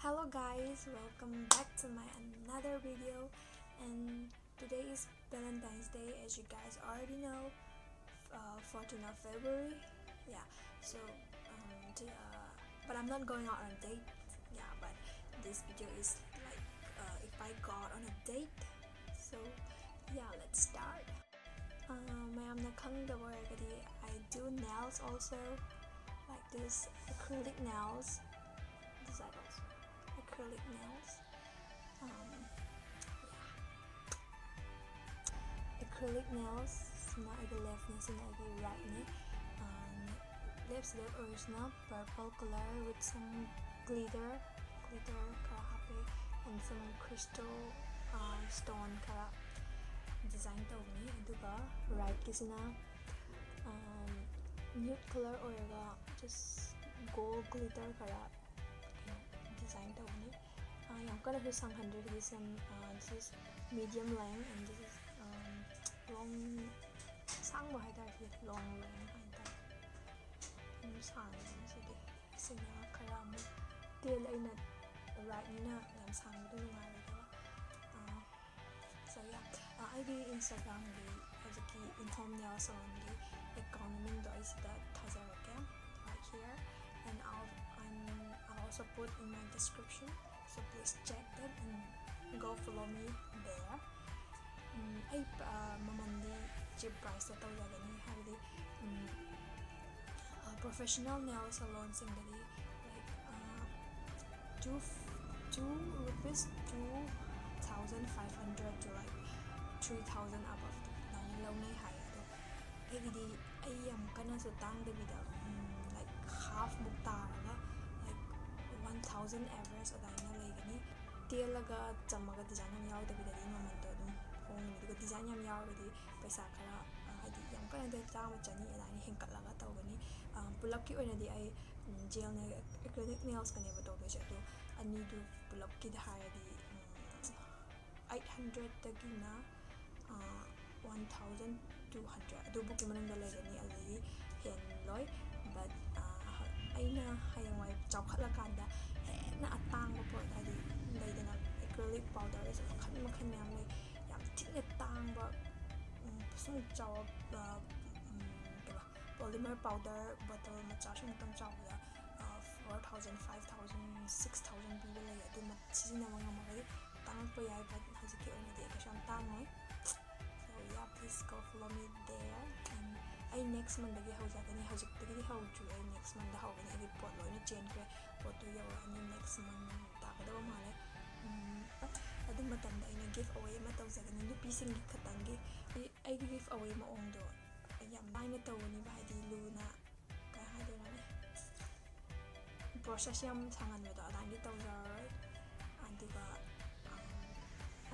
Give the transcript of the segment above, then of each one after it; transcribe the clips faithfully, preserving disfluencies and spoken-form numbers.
Hello guys, welcome back to my another video, and today is Valentine's Day, as you guys already know, uh, fourteenth of February. Yeah, so um, to, uh, but I'm not going out on a date. Yeah, but this video is like uh, if I go out on a date. So yeah, let's start. Uh, ꯃꯌꯥꯝꯅ ꯈꯪꯗꯕ ꯑꯣꯏꯔꯒꯗꯤ, I do nails also, like this acrylic nails. This I also acrylic nails. Um, yeah. Acrylic nails ꯁꯤꯅ ꯑꯩꯒꯤ leftꯅꯤ, ꯁꯤꯅ ꯑꯩꯒꯤ rightꯅꯤ. Um, ꯂꯦꯐꯁꯤꯗ ꯑꯣꯏꯔꯤꯁꯤꯅ purple color with some glitter, glitter ꯈꯔ ꯍꯥꯞꯄꯦ, and some crystal uh, stone ꯈꯔ design ꯇꯧꯕꯅꯤ. ꯑꯗꯨꯒ rightꯀꯤꯁꯤꯅ nude color ꯑꯣꯏꯔꯒ just gold glitter ꯈꯔ design ꯇꯧꯕꯅꯤ. ꯌꯥꯝ ꯀꯟꯅꯁꯨ ꯁꯥꯡꯍꯟꯗ꯭ꯔꯦ, ꯍꯥꯏꯗꯤ some this is medium length and this is long, ꯁꯥꯡꯕ ꯍꯥꯏꯇꯥꯔꯦ, ꯁꯤꯗꯤ long length ꯍꯥꯏꯇꯥꯔꯦ. ꯑꯗꯨꯝ ꯁꯥꯡꯉꯦ ꯁꯤꯗꯤ. ꯁꯤꯅ ꯈꯔ ꯑꯃꯨꯛ ꯇꯦꯜꯂꯦ, ꯑꯩꯅ rightꯅꯤꯅ ꯌꯥꯝ ꯁꯥꯡꯕꯗꯣ ꯅꯨꯡꯉꯥꯏꯔꯣꯏꯗꯕ. So yeah, ꯑꯩꯒꯤ Instagramꯒꯤ ꯍꯧꯖꯤꯛꯀꯤ In Home Nail Salonꯒꯤ account ꯃꯃꯤꯡꯗꯣ ꯑꯩ ꯁꯤꯗ ꯊꯥꯖꯔꯛꯀꯦ, right here, and I'll, I'm, I'll also put in my description, so please check that and go follow me there. ꯑꯩ ꯃꯃꯜꯗꯤ cheap priceꯇ ꯇꯧꯖꯒꯅꯤ, ꯍꯥꯏꯕꯗꯤ professional nail salonꯁꯤꯡꯗꯗꯤ like two two rupees, two thousand five hundred to like three thousand above ꯑꯗꯨꯃꯥꯏꯅ ꯂꯧꯅꯩ ꯍꯥꯏ. ꯑꯗꯣ ꯑꯩꯒꯤꯗꯤ ꯑꯩ ꯌꯥꯝ ꯀꯟꯅꯁꯨ ꯇꯥꯡꯗꯕꯤꯗ like halfꯃꯨꯛ ꯇꯥꯔꯒ like one thousand average ꯑꯗꯨꯃꯥꯏꯅ ꯂꯩꯒꯅꯤ. ꯇꯦꯜꯂꯒ ꯆꯝꯃꯒ design ꯌꯥꯝ ꯌꯥꯎꯗꯕꯤꯗꯗꯤ ꯃꯃꯜꯗꯣ ꯑꯗꯨꯝ ꯍꯣꯡꯒꯅꯤ, ꯑꯗꯨꯒ design ꯌꯥꯝ ꯌꯥꯎꯔꯒꯗꯤ ꯄꯩꯁꯥ ꯈꯔ ꯍꯥꯏꯗꯤ ꯌꯥꯝ ꯀꯟꯅ ꯆꯥꯝꯃ ꯆꯅꯤ ꯑꯗꯨꯃꯥꯏꯅ ꯍꯦꯟꯒꯠꯂꯒ ꯇꯧꯒꯅꯤ. ꯄꯨꯂꯞꯀꯤ ꯑꯣꯏꯅꯗꯤ ꯑꯩ gel nail, acrylic nailsꯀꯅꯦꯕ ꯇꯧꯗꯣꯏꯁꯦ, ꯑꯗꯣ ꯑꯅꯤꯗꯨ ꯄꯨꯂꯞꯀꯤꯗ ꯍꯥꯏꯔꯗꯤ eight hundredꯇꯒꯤꯅ one thousand two hundred ꯑꯗꯨꯕꯨꯛꯀꯤ ꯃꯅꯨꯡꯗ ꯂꯩꯒꯅꯤ, ꯑꯗꯨꯗꯒꯤ ꯍꯦꯜꯂꯣꯏ. But ꯑꯩꯅ ꯍꯌꯦꯡꯋꯥꯏ ꯆꯥꯎꯈꯠꯂꯀꯥꯟꯗ ꯍꯦꯟꯅ ꯑꯇꯥꯡꯕ ꯑꯦꯀ꯭ꯔꯤꯂꯤꯛ ꯄꯥꯎꯗꯔꯗꯁꯨ ꯃꯈꯜ ꯃꯈꯜ ꯃꯌꯥꯝ ꯂꯩ꯫ ꯌꯥꯝ ꯊꯤꯅ ꯇꯥꯡꯕ, ꯎꯝ, ꯁꯨꯝ ꯆꯥꯎꯔꯞ, ꯑ, ꯎꯝ, ꯀꯩꯕ, ꯄꯣꯂꯤꯃꯔ ꯄꯥꯎꯗꯔ ꯕꯣꯇꯜ ꯃꯆꯥ ꯁꯨꯝꯇꯪ ꯆꯥꯎꯕꯗ, ꯑ, four thousand, five thousand, six thousand ꯄꯤꯕ ꯂꯩ꯫ ꯑꯗꯨ ꯁꯤꯖꯤꯟꯅꯕ ꯉꯝꯃꯒꯗꯤ ꯇꯥꯡꯉꯛꯄ ꯌꯥꯏ, but ꯍꯧꯖꯤꯛꯀꯤ ꯑꯣꯏꯅꯗꯤ ꯀꯩꯁꯨ ꯌꯥꯝ ꯇꯥꯡꯉꯣꯏ꯫ So yeah, please go follow me there. And ꯑꯩ next monthꯗꯒꯤ ꯍꯧꯖꯒꯅꯤ꯫ ꯍꯧꯖꯤꯛꯇꯒꯤꯗꯤ ꯍꯧꯗ꯭ꯔꯤ, ꯑꯩ next monthꯗ ꯍꯧꯒꯅꯤ꯫ ꯍꯥꯏꯗꯤ ꯄꯣꯠ ꯂꯣꯏꯅ ꯆꯦꯟꯈ꯭ꯔꯦ, ꯄꯣꯠꯇꯨ ꯌꯧꯔꯛꯑꯅꯤ next month ꯇꯥꯒꯗꯕ ꯃꯥꯜꯂꯦ꯫ ꯎꯝ, ꯑꯗꯨ ꯃꯇꯝꯗ ꯑꯩꯅ give away ꯑꯃ ꯇꯧꯖꯒꯅꯤ, ꯅꯨꯄꯤꯁꯤꯡꯒꯤ ꯈꯛꯇꯪꯒꯤ꯫ ꯑꯩ, ꯑꯩꯒꯤ give away ꯃꯑꯣꯡꯗꯣ ꯑꯩ ꯌꯥꯝ ꯂꯥꯏꯅ ꯇꯧꯒꯅꯤꯕ, ꯍꯥꯏꯗꯤ ꯂꯨꯅ, ꯀꯩ ꯍꯥꯏꯗꯣꯏꯅꯣꯅꯦ, process ꯌꯥꯝ ꯁꯥꯡꯍꯟꯕꯗꯣ ꯑꯗꯨꯃꯥꯏꯅꯗꯤ ꯇꯧꯖꯔꯔꯣꯏ꯫ ꯑꯗꯨꯒ, um,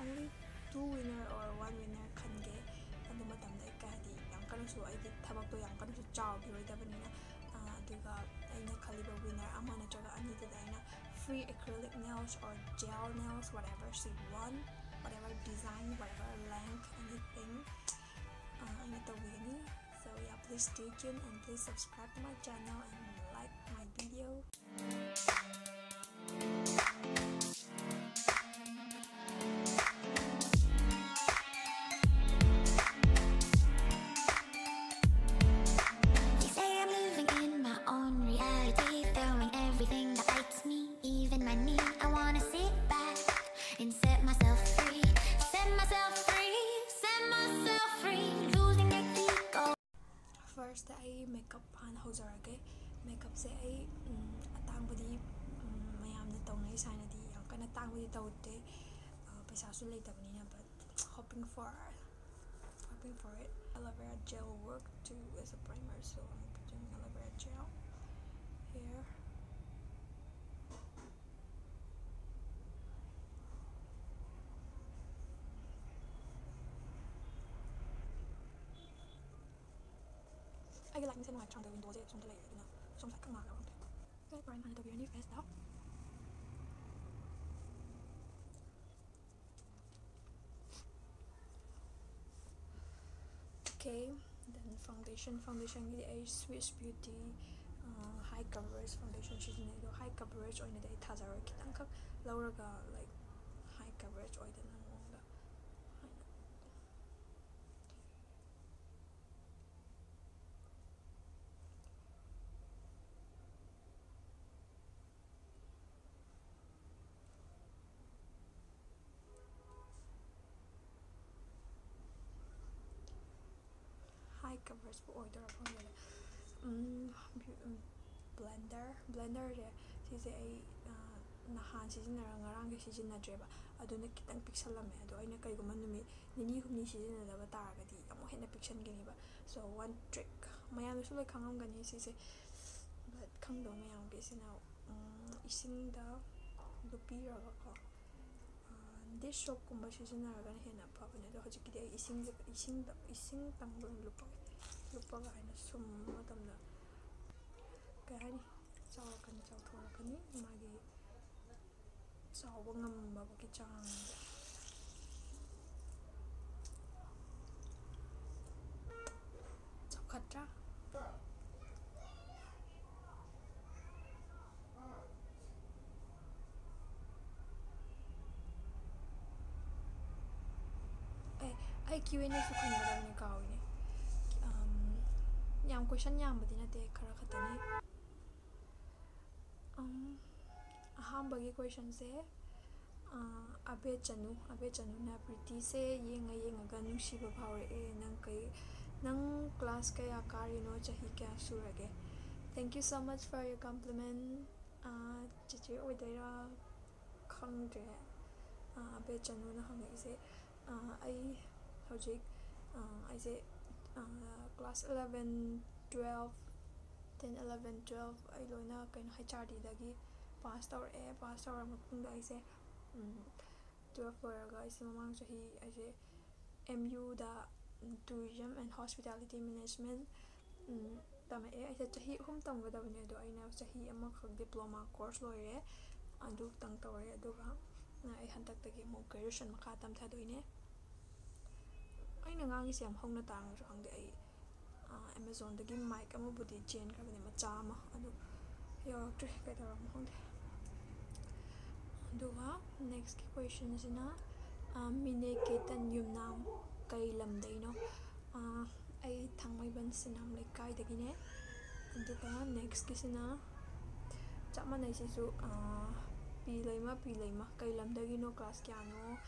only two winner or one winner ꯈꯟꯒꯦ꯫ ꯑꯗꯨ ꯃꯇꯝꯗ ꯑꯩ ꯀꯩ ꯍꯥꯏꯗꯤ ꯌꯥꯝ ꯀꯟꯅꯁꯨ ꯑꯩꯒꯤ ꯊꯕꯛꯇꯣ ꯌꯥꯝ ꯀꯟꯅꯁꯨ ꯆꯥꯎꯈꯤꯔꯣꯏꯗꯕꯅꯤꯅ, ꯑ, ꯑꯗꯨꯒ ꯑꯩꯅ ꯈꯜꯂꯤꯕ winner ꯑꯃ ꯅꯠꯇ꯭ꯔꯒ ꯑꯅꯤꯗꯨꯗ ꯑꯩꯅ free acrylic nails or gel nails, whatever she want, whatever design, whatever length, anything, ꯑ, ꯑꯩꯅ ꯇꯧꯕꯤꯒꯅꯤ꯫ So yeah, please stay tuned and please subscribe to my channel and like my video. They say I'm living in my own reality, throwing everything that bites me, even my knee. I wanna sit back and set myself free, set myself free, set myself free, losing their ego. First ꯑꯩ makeup ꯍꯥꯟꯅ ꯍꯧꯖꯔꯒꯦ꯫ Makeupꯁꯦ ꯑꯩ, ꯎꯝ, ꯑꯇꯥꯡꯕꯗꯤ, ꯎꯝ, ꯃꯌꯥꯝꯅ ꯇꯧꯅꯩ ꯁꯥꯏꯅꯗꯤ ꯌꯥꯝ ꯀꯟꯅ ꯇꯥꯡꯕꯗꯤ ꯇꯧꯗꯦ, ꯑ, ꯄꯩꯁꯥꯁꯨ ꯂꯩꯇꯕꯅꯤꯅ, but hoping for, hoping for it. Aloe vera gel work too as a primer, so I'm putting aloe vera gel here. ꯑꯩꯒꯤ lightingꯁꯦ ꯅꯨꯡꯉꯥꯏꯇ꯭ꯔꯦ, ꯈꯪꯗꯦ, windowꯁꯦ ꯁꯣꯝꯗ ꯂꯩꯔꯦ, ꯑꯗꯨꯅ ꯁꯣꯝ side ꯈꯛ ꯉꯥꯜꯂꯦ, ꯈꯪꯗꯦ꯫ Okay, primer ꯍꯥꯟꯅ ꯇꯧꯕꯤꯔꯅꯤ faceꯇ꯫ Okay, then foundation, foundationꯒꯤꯗꯤ ꯑꯩ Swiss Beauty, uh, high coverage foundation ꯁꯤꯖꯤꯟꯅꯩ꯫ ꯑꯗꯣ high coverage ꯑꯣꯏꯅꯗꯤ ꯑꯩ ꯊꯥꯖꯔꯣꯏ, ꯈꯤꯇꯪꯈꯛ ꯂꯧꯔꯒ, like, high ꯑꯦꯚꯔꯦꯖ ꯑꯣꯏꯗꯅ ꯃꯑꯣꯡꯗ ꯍꯥꯏꯅ꯫ ꯍꯥꯏ ꯀꯚꯔꯦꯖꯄꯨ ꯑꯣꯏꯗꯣꯏꯔꯥ ꯈꯪꯗꯦꯗ꯫ ꯕ꯭ꯂꯦꯟꯗꯔ ꯕ꯭ꯂꯦꯟꯗꯔꯁꯦ ꯁꯤꯁꯦ ꯑꯩ ꯅꯍꯥꯟ ꯁꯤꯖꯤꯟꯅꯔ ꯉꯔꯥꯡꯒꯤ ꯁꯤꯖꯤꯟꯅꯗ꯭ꯔꯦꯕ꯫ ꯑꯗꯨꯅ ꯈꯤꯇꯪ ꯄꯤꯛꯁꯜꯂꯝꯃꯦ꯫ ꯑꯗꯣ ꯑꯩꯅ ꯀꯩꯒꯨꯝꯕ ꯅꯨꯃꯤꯠ ꯅꯤꯅꯤ ꯍꯨꯝꯅꯤ ꯁꯤꯖꯤꯟꯅꯗꯕ ꯇꯥꯔꯒꯗꯤ ꯑꯃꯨꯛ ꯍꯦꯟꯅ ꯄꯤꯛꯁꯟꯒꯅꯦꯕ꯫ So one trick, ꯃꯌꯥꯝꯅꯁꯨ ꯂꯣꯏ ꯈꯪꯉꯝꯒꯅꯤ ꯁꯤꯁꯦ, but ꯈꯪꯗꯕ ꯃꯌꯥꯝꯒꯤꯁꯤꯅ ꯏꯁꯤꯡꯗ ꯂꯨꯞꯄꯤꯔꯒꯀꯣ, ꯗꯤꯁ ꯁꯣꯞꯀꯨꯝꯕ ꯁꯤꯖꯤꯟꯅꯔꯒꯅ ꯍꯦꯟꯅ ꯐꯕꯅꯦ꯫ ꯑꯗꯣ ꯍꯧꯖꯤꯛꯀꯤꯗꯤ ꯑꯩ ꯏꯁꯤꯡꯁꯦ ꯏꯁꯤꯡꯗ ꯏꯁꯤꯡ ꯇꯪꯕ ꯑꯣꯏꯅ ꯂꯨꯞꯄꯒꯦ꯫ ꯂꯨꯞꯄꯒ ꯍꯥꯏꯅ ꯁꯨꯝꯕ ꯃꯇꯝꯗ ꯀꯩ ꯍꯥꯏꯅꯤ, ꯆꯥꯎꯔꯛꯀꯅꯤ, ꯆꯥꯎꯊꯣꯔꯛꯀꯅꯤ ꯃꯥꯒꯤ ꯆꯥꯎꯕ ꯉꯝꯃꯕꯒꯤ ꯆꯥꯡꯗ꯫ ꯆꯥꯎꯈꯠꯇ꯭ꯔꯥ? ꯑꯦ, ꯑꯩ Q and Aꯁꯨ ꯈꯨꯝꯒꯗꯕꯅꯤ, ꯀꯥꯎꯏꯅꯦ꯫ ꯑꯝ, ꯌꯥꯝ ꯀꯣꯏꯁꯟ ꯌꯥꯝꯕꯗꯤ ꯅꯠꯇꯦ, ꯈꯔ ꯈꯛꯇꯅꯤ꯫ ꯑꯝ, ꯑꯍꯥꯟꯕꯒꯤ ꯀꯣꯏꯁꯟꯁꯦ, ꯑ, ꯑꯕꯦꯆꯅꯨ, ꯑꯕꯦꯆꯅꯨꯅ, "ꯄ꯭ꯔꯤꯇꯤꯁꯦ ꯌꯦꯡꯉ ꯌꯦꯡꯉꯒ ꯅꯨꯡꯁꯤꯕ ꯐꯥꯎꯔꯛꯑꯦ꯫ ꯅꯪ ꯀꯩ, ꯅꯪ ꯀ꯭ꯂꯥꯁ ꯀꯌꯥ ꯀꯥꯔꯤꯅꯣ? ꯆꯍꯤ ꯀꯌꯥ ꯁꯨꯔꯒꯦ?" Thank you so much for your compliment. ꯑ, ꯆꯤꯆꯦ ꯑꯣꯏꯗꯣꯏꯔꯥ? ꯈꯪꯗ꯭ꯔꯦ꯫ ꯑ, ꯑꯕꯦꯆꯅꯨꯅ ꯍꯪꯉꯛꯏꯁꯦ꯫ ꯑ, ꯑꯩ ꯍꯧꯖꯤꯛ, ꯑ, ꯑꯩꯁꯦ, ꯑ, class eleven, twelve, ten, eleven, twelve ꯑꯩ ꯂꯣꯏꯅ ꯀꯩꯅꯣ, H R Dꯗꯒꯤ ꯄꯥꯁ ꯇꯧꯔꯛꯑꯦ꯫ ꯄꯥꯁ ꯇꯧꯔ ꯃꯇꯨꯡꯗ ꯑꯩꯁꯦ, ꯎꯝ, twelve ꯂꯣꯏꯔꯒ ꯑꯩꯁꯦ ꯃꯃꯥꯡ ꯆꯍꯤ ꯑꯩꯁꯦ M Uꯗ Tourism and Hospitality Management, ꯎꯝ, ꯇꯝꯃꯛꯑꯦ꯫ ꯑꯩꯁꯦ ꯆꯍꯤ ꯑꯍꯨꯝ ꯇꯝꯒꯗꯕꯅꯦ, ꯑꯗꯣ ꯑꯩꯅ ꯆꯍꯤ ꯑꯃꯈꯛ diploma course ꯂꯣꯏꯔꯦ, ꯑꯗꯨꯇꯪ ꯇꯧꯔꯦ꯫ ꯑꯗꯨꯒ ꯑꯩ ꯍꯟꯗꯛꯇꯒꯤ ꯑꯃꯨꯛ graduation ꯃꯈꯥ ꯇꯝꯊꯗꯣꯏꯅꯦ꯫ ꯑꯩꯅ ꯉꯥꯡꯉꯤꯁꯦ ꯌꯥꯝ ꯍꯧꯅ ꯇꯥꯡꯉꯁꯨ ꯈꯪꯗꯦ꯫ ꯑꯩ, ꯑ, Amazonꯗꯒꯤ mic ꯑꯃꯕꯨꯗꯤ ꯆꯦꯟꯈ꯭ꯔꯕꯅꯦ, ꯃꯆꯥ ꯑꯃ, ꯑꯗꯨ ꯌꯧꯔꯛꯇ꯭ꯔꯤ, ꯀꯩꯗꯧꯔꯝꯅꯣ ꯈꯪꯗꯦ꯫ ꯑꯗꯨ ꯑꯗꯨꯒ ꯅꯦꯛꯁꯀꯤ ꯀꯣꯏꯁꯟꯁꯤꯅ, ꯃꯤꯅꯦ ꯀꯦꯇꯟ ꯌꯨꯝꯅꯥꯝ ꯀꯩ ꯂꯝꯗꯩꯅꯣ? ꯑꯩ ꯊꯥꯡꯃꯩꯕꯟ ꯁꯤꯅꯥꯝ ꯂꯩꯀꯥꯏꯗꯒꯤꯅꯦ꯫ ꯑꯗꯨꯒ ꯅꯦꯛꯁꯀꯤꯁꯤꯅ ꯆꯞ ꯃꯥꯟꯅꯩ ꯁꯤꯁꯨ, ꯄꯤ ꯂꯩꯃ, ꯄꯤ ꯂꯩꯃ ꯀꯩ ꯂꯝꯗꯒꯤꯅꯣ, ꯀ꯭ꯂꯥꯁ ꯀꯌꯥꯅꯣ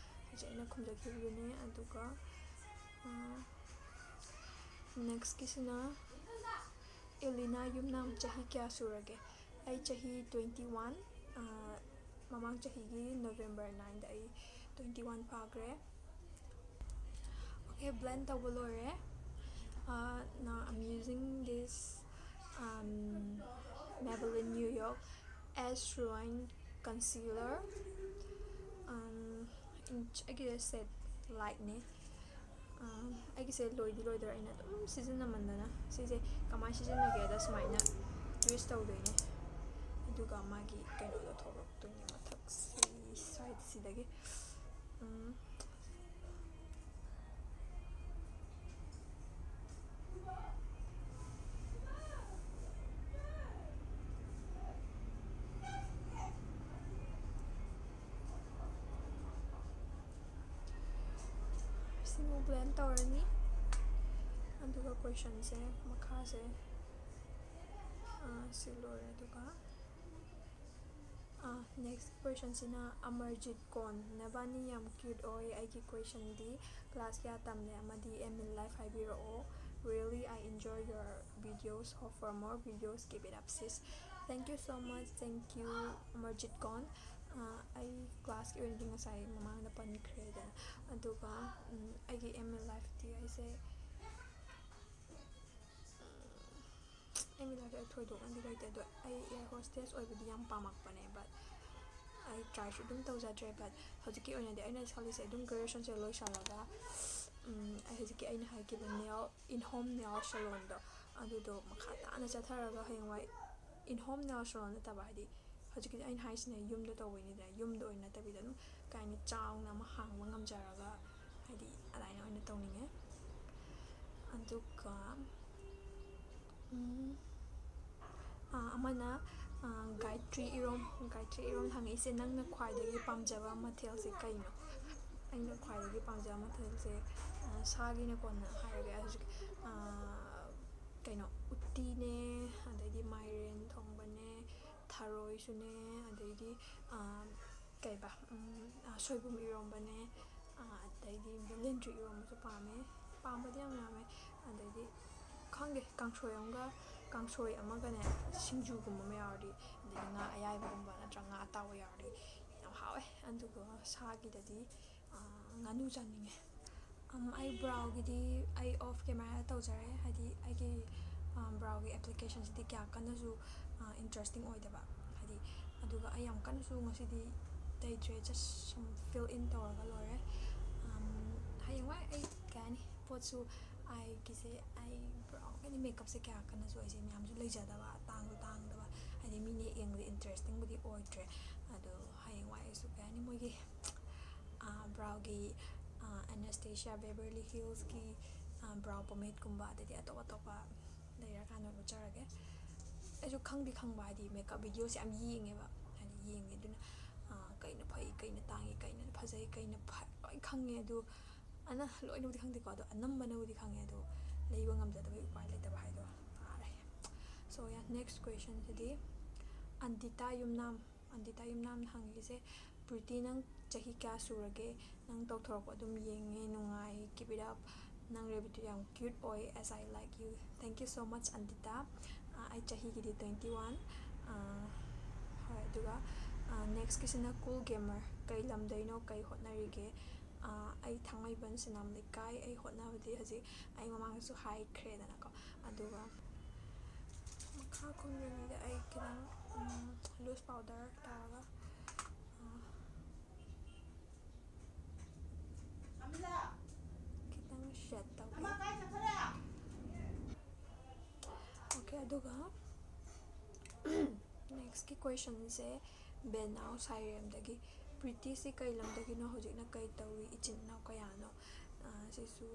ꯍꯥꯏꯁꯦ ꯑꯩꯅ ꯈꯨꯝꯖꯈꯤꯕꯗꯨꯅꯦ꯫ ꯑꯗꯨꯒ ꯅꯦꯛꯁꯀꯤꯁꯤꯅ ꯑꯦꯂꯤꯅꯥ ꯌꯨꯝꯅꯥꯝ ꯆꯍꯤ ꯀꯌꯥ ꯁꯨꯔꯒꯦ? ꯑꯩ ꯆꯍꯤ twenty one, ꯃꯃꯥꯡ ꯆꯍꯤꯒꯤ November nine ꯗ ꯑꯩ twenty one ꯐꯥꯈ꯭ꯔꯦ꯫ Okay, blend ꯇꯧꯕ ꯂꯣꯏꯔꯦ꯫ Uh, now I'm using this, um, Maybelline New York Ash Ruin Concealer. Um, ꯑꯩꯒꯤ set lightꯅꯦ꯫ ꯑꯩꯒꯤꯁꯦ ꯂꯣꯏꯗꯤ ꯂꯣꯏꯗꯣꯔꯦ, ꯑꯩꯅ ꯑꯗꯨꯝ ꯁꯤꯖꯤꯟꯅꯃꯟꯗꯅ꯫ ꯁꯤꯁꯦ ꯀꯃꯥꯏꯅ ꯁꯤꯖꯤꯟꯅꯒꯦꯗ ꯁꯨꯃꯥꯏꯅ twist ꯇꯧꯗꯣꯏꯅꯦ, ꯑꯗꯨꯒ ꯃꯥꯒꯤ ꯀꯩꯅꯣꯗꯣ ꯊꯣꯛꯂꯛꯇꯣꯏꯅꯦ ꯃꯊꯛꯁꯤ ꯁ꯭ꯋꯥꯏꯗ ꯁꯤꯗꯒꯤ꯫ ꯎꯝ꯫ ꯁꯤꯃꯨꯛ blend ꯇꯧꯔꯅꯤ꯫ ꯑꯗꯨꯒ questionꯁꯦ ꯃꯈꯥꯁꯦ, ꯑꯥ, ꯁꯤ ꯂꯣꯏꯔꯦ꯫ ꯑꯗꯨꯒ, ꯑꯥ, next questionꯁꯤꯅ ꯑꯃꯔꯖꯤꯠ ꯀꯣꯟ, "ꯅꯕꯥꯅꯤ ꯌꯥꯝ cute ꯑꯣꯏ꯫ ꯑꯩꯒꯤ questionꯗꯤ class ꯀꯌꯥ ꯇꯝꯂꯦ ꯑꯃꯗꯤ aim in life ꯍꯥꯏꯕꯤꯔꯛꯑꯣ꯫ Really, I enjoy your videos. Hope for more videos. Keep it up, sis." Thank you so much. Thank you, Amarjeet ꯀꯣꯟ꯫ ꯑꯥ, ꯑꯩ classꯀꯤ ꯑꯣꯏꯅꯗꯤ ꯉꯁꯥꯏ ꯃꯃꯥꯡꯗ ꯄꯟꯈ꯭ꯔꯦꯗꯅ꯫ ꯑꯗꯨꯒ, ꯎꯝ, ꯑꯩꯒꯤ aim in lifeꯇꯤ ꯑꯩꯁꯦ, ꯎꯝ, aim in lifeꯇꯤ ꯑꯩ ꯊꯣꯏꯗꯣꯛꯅꯗꯤ ꯂꯩꯇꯦ, ꯑꯗꯣ ꯑꯩ air hostess ꯑꯣꯏꯕꯗꯤ ꯌꯥꯝ ꯄꯥꯝꯃꯛꯄꯅꯦ, but ꯑꯩ tryꯁꯨ ꯑꯗꯨꯝ ꯇꯧꯖꯗ꯭ꯔꯦ꯫ But ꯍꯧꯖꯤꯛꯀꯤ ꯑꯣꯏꯅꯗꯤ ꯑꯩꯅ ꯈꯜꯂꯤꯁꯦ ꯑꯗꯨꯝ graduationꯁꯦ ꯂꯣꯏꯁꯜꯂꯒ, ꯎꯝ, ꯑꯩ ꯍꯧꯖꯤꯛꯀꯤ ꯑꯩꯅ ꯍꯥꯏꯈꯤꯕ nail, in home nail salonꯗꯣ, ꯑꯗꯨꯗꯣ ꯃꯈꯥ ꯇꯥꯅ ꯆꯠꯊꯔꯒ ꯍꯌꯦꯡꯋꯥꯏ in home nail salon ꯅꯠꯇꯕ, ꯍꯥꯏꯗꯤ ꯍꯧꯖꯤꯛꯀꯤ ꯑꯩꯅ ꯍꯥꯏꯁꯤꯅ ꯌꯨꯝꯗ ꯇꯧꯕꯩꯅꯤꯗꯅ, ꯌꯨꯝꯗ ꯑꯣꯏꯅ ꯅꯠꯇꯕꯤꯗ ꯑꯗꯨꯝ ꯀꯩ ꯍꯥꯏꯅꯤ, ꯆꯥꯎꯅ ꯑꯃ ꯍꯥꯡꯕ ꯉꯝꯖꯔꯒ, ꯍꯥꯏꯗꯤ ꯑꯗꯨꯃꯥꯏꯅ ꯑꯣꯏꯅ ꯇꯧꯅꯤꯡꯉꯦ꯫ ꯑꯗꯨꯒ, ꯎꯝ, ꯑꯥ, ꯑꯃꯅ ꯒꯥꯏꯇ꯭ꯔꯤ ꯏꯔꯣꯝ, ꯒꯥꯏꯇ꯭ꯔꯤ ꯏꯔꯣꯝ ꯍꯪꯉꯛꯏꯁꯦ, "ꯅꯪꯅ ꯈ꯭ꯋꯥꯏꯗꯒꯤ ꯄꯥꯝꯖꯕ ꯃꯊꯦꯜꯁꯦ ꯀꯩꯅꯣ?" ꯑꯩꯅ ꯈ꯭ꯋꯥꯏꯗꯒꯤ ꯄꯥꯝꯖꯕ ꯃꯊꯦꯜꯁꯦ, ꯑ, ꯁꯥꯒꯤꯅ ꯀꯣꯟꯅ ꯍꯥꯏꯔꯒꯦ꯫ ꯍꯧꯖꯤꯛ, ꯑ, ꯀꯩꯅꯣ, ꯎꯇꯤꯅꯦ, ꯑꯗꯩꯗꯤ ꯃꯥꯏꯔꯦꯟ ꯊꯣꯡꯕꯅꯦ, ꯊꯔꯣꯏꯁꯨꯅꯦ, ꯑꯗꯩꯗꯤ, ꯑ, ꯀꯩꯕ, ꯎꯝ, ꯑ, ꯁꯣꯏꯕꯨꯝ ꯏꯔꯣꯝꯕꯅꯦ, ꯑ, ꯑꯗꯩꯗꯤ ꯕꯦꯂꯦꯟꯗ꯭ꯔꯤ ꯏꯔꯣꯝꯕꯁꯨ ꯄꯥꯝꯃꯦ꯫ ꯄꯥꯝꯕꯗꯤ ꯌꯥꯝ ꯌꯥꯝꯃꯦ꯫ ꯑꯗꯩꯗꯤ ꯈꯪꯗꯦ, ꯀꯥꯡꯁꯣꯏ ꯑꯃꯒ, ꯀꯥꯡꯁꯣꯏ ꯑꯃꯒꯅꯦ, ꯁꯤꯡꯖꯨꯒꯨꯝꯕ ꯑꯃ ꯌꯥꯎꯔꯗꯤ, ꯑꯗꯩꯗꯤ ꯉꯥ ꯑꯌꯥꯏꯕꯒꯨꯝꯕ ꯅꯠꯇ꯭ꯔꯒ ꯉꯥ ꯑꯇꯥꯎꯕ ꯌꯥꯎꯔꯗꯤ ꯌꯥꯝ ꯍꯥꯎꯋꯦ꯫ ꯑꯗꯨꯒ ꯁꯥꯒꯤꯗꯗꯤ, ꯑ, ꯉꯥꯅꯨ ꯆꯥꯅꯤꯡꯉꯦ꯫ ꯑꯝ, ꯑꯩ ꯕ꯭ꯔꯥꯎꯒꯤꯗꯤ ꯑꯩ ꯑꯣꯐ ꯀꯦꯃꯦꯔꯥꯗ ꯇꯧꯖꯔꯦ, ꯍꯥꯏꯗꯤ ꯑꯩꯒꯤ, ꯑ, ꯕ꯭ꯔꯥꯎꯒꯤ ꯑꯦꯄ꯭ꯂꯤꯀꯦꯁꯟꯁꯤꯗꯤ ꯀꯌꯥ ꯀꯟꯅꯁꯨ, ꯑ, ꯏꯟꯇꯔꯦꯁꯇꯤꯡ ꯑꯣꯏꯗꯕ, ꯍꯥꯏꯗꯤ, ꯑꯗꯨꯒ ꯑꯩ ꯌꯥꯝ ꯀꯟꯅꯁꯨ ꯉꯁꯤꯗꯤ ꯇꯩꯗ꯭ꯔꯦ, just ꯁꯨꯝ ꯐꯤꯜ ꯏꯟ ꯇꯧꯔꯒ ꯂꯣꯏꯔꯦ꯫ ꯑꯝ, ꯍꯌꯦꯡꯋꯥꯏ ꯑꯩ ꯀꯩ ꯍꯥꯏꯅꯤ, ꯄꯣꯠꯁꯨ ꯑꯩꯒꯤꯁꯦ, ꯑꯩ ꯕ꯭ꯔꯥꯎꯒꯤꯗꯤ ꯃꯦꯀꯞꯁꯦ ꯀꯌꯥ ꯀꯟꯅꯁꯨ ꯑꯩꯁꯦ ꯃꯌꯥꯝꯁꯨ ꯂꯩꯖꯗꯕ, ꯇꯥꯡꯁꯨ ꯇꯥꯡꯗꯕ, ꯍꯥꯏꯗꯤ ꯃꯤꯅ ꯌꯦꯡꯕꯗ ꯏꯟꯇꯔꯦꯁꯇꯤꯡꯕꯨꯗꯤ ꯑꯣꯏꯗ꯭ꯔꯦ꯫ ꯑꯗꯣ ꯍꯌꯦꯡꯋꯥꯏ ꯑꯩꯁꯨ ꯀꯩ ꯍꯥꯏꯅꯤ, ꯃꯣꯏꯒꯤ, ꯑ, ꯕ꯭ꯔꯥꯎꯒꯤ, ꯑ, Anastasia Beverly Hillsꯀꯤ, ꯑ, ꯕ꯭ꯔꯥꯎ ꯄꯣꯃꯦꯠꯀꯨꯝꯕ, ꯑꯗꯩꯗꯤ ꯑꯇꯣꯞ ꯑꯇꯣꯞꯄ ꯂꯩꯔꯀꯥꯟꯗ ꯎꯠꯆꯔꯒꯦ꯫ ꯑꯩꯁꯨ ꯈꯪꯗꯤ ꯈꯪꯕ, ꯍꯥꯏꯗꯤ ꯃꯦꯀꯞ ꯚꯤꯗꯤꯑꯣꯁꯦ ꯌꯥꯝ ꯌꯦꯡꯉꯦꯕ, ꯍꯥꯏꯗꯤ ꯌꯦꯡꯉꯦ꯫ ꯑꯗꯨꯅ, ꯑ, ꯀꯩꯅ ꯐꯩ, ꯀꯩꯅ ꯇꯥꯡꯉꯤ, ꯀꯩꯅ ꯐꯖꯩ, ꯀꯩꯅ ꯐ-, ꯂꯣꯏ ꯈꯪꯉꯦ꯫ ꯑꯗꯨ ꯑꯅ-, ꯂꯣꯏꯅꯕꯨꯗꯤ ꯈꯪꯗꯦꯀꯣ, ꯑꯗꯣ ꯑꯅꯝꯕꯅꯕꯨꯗꯤ ꯈꯪꯉꯦ꯫ ꯑꯗꯣ ꯂꯩꯕ ꯉꯝꯖꯗꯕꯒꯤ ꯎꯄꯥꯏ ꯂꯩꯇꯕ ꯍꯥꯏꯗꯣ ꯇꯥꯔꯦ꯫ So yeah, next questionꯁꯤꯗꯤ ꯑꯟꯗꯤꯇꯥ ꯌꯨꯝꯅꯥꯝ, ꯑꯟꯗꯤꯇꯥ ꯌꯨꯝꯅꯥꯝꯅ ꯍꯪꯉꯤꯁꯦ, "ꯄ꯭ꯔꯤꯇꯤ, ꯅꯪ ꯆꯍꯤ ꯀꯌꯥ ꯁꯨꯔꯒꯦ? ꯅꯪ ꯇꯧꯊꯣꯔꯛꯄ ꯑꯗꯨꯝ ꯌꯦꯡꯉꯦ, ꯅꯨꯡꯉꯥꯏ, keep it up꯫ ꯅꯪ ꯔꯦꯕꯤꯠꯇꯨ ꯌꯥꯝ cute ꯑꯣꯏ, as I like you꯫ Thank you so much, ꯑꯟꯗꯤꯇꯥ꯫ ꯑ, ꯑꯩ ꯆꯍꯤꯒꯤꯗꯤ twenty one꯫ ꯑ, ꯍꯣꯏ, ꯑꯗꯨꯒ, ꯑ, next ꯀꯤꯁꯤꯅ Cool Gamer, "ꯀꯩ ꯂꯝꯗꯩꯅꯣ, ꯀꯩ ꯍꯣꯠꯅꯔꯤꯒꯦ?" ꯑ, ꯑꯩ ꯊꯥꯡꯃꯩꯕꯟ ꯁꯤꯅꯥꯝ ꯂꯩꯀꯥꯏ꯫ ꯑꯩ ꯍꯣꯠꯅꯕꯗꯤ ꯍꯧꯖꯤꯛ ꯑꯩ ꯃꯃꯥꯡꯗꯁꯨ ꯍꯥꯏꯈ꯭ꯔꯦꯗꯅꯀꯣ꯫ ꯑꯗꯨꯒ ꯃꯈꯥ ꯈꯨꯝꯖꯅꯤꯡꯉꯤꯗ ꯑꯩ ꯈꯤꯇꯪ, ꯎꯝ, loose powder ꯇꯥꯔꯒ, ꯑ, ꯈꯤꯇꯪ shade ꯇꯧꯒꯦ꯫ Okay, ꯑꯗꯨꯒ next ꯀꯤ questionꯁꯦ ꯕꯦꯅꯥꯎ ꯁꯥꯏꯔꯦꯝꯗꯒꯤ, "ꯄ꯭ꯔꯤꯇꯤꯁꯤ ꯀꯩ ꯂꯝꯗꯒꯤꯅꯣ? ꯍꯧꯖꯤꯛꯅ ꯀꯩ ꯇꯧꯔꯤ? ꯏꯆꯤꯟ ꯏꯅꯥꯎ ꯀꯌꯥꯅꯣ?" ꯑ, ꯁꯤꯁꯨ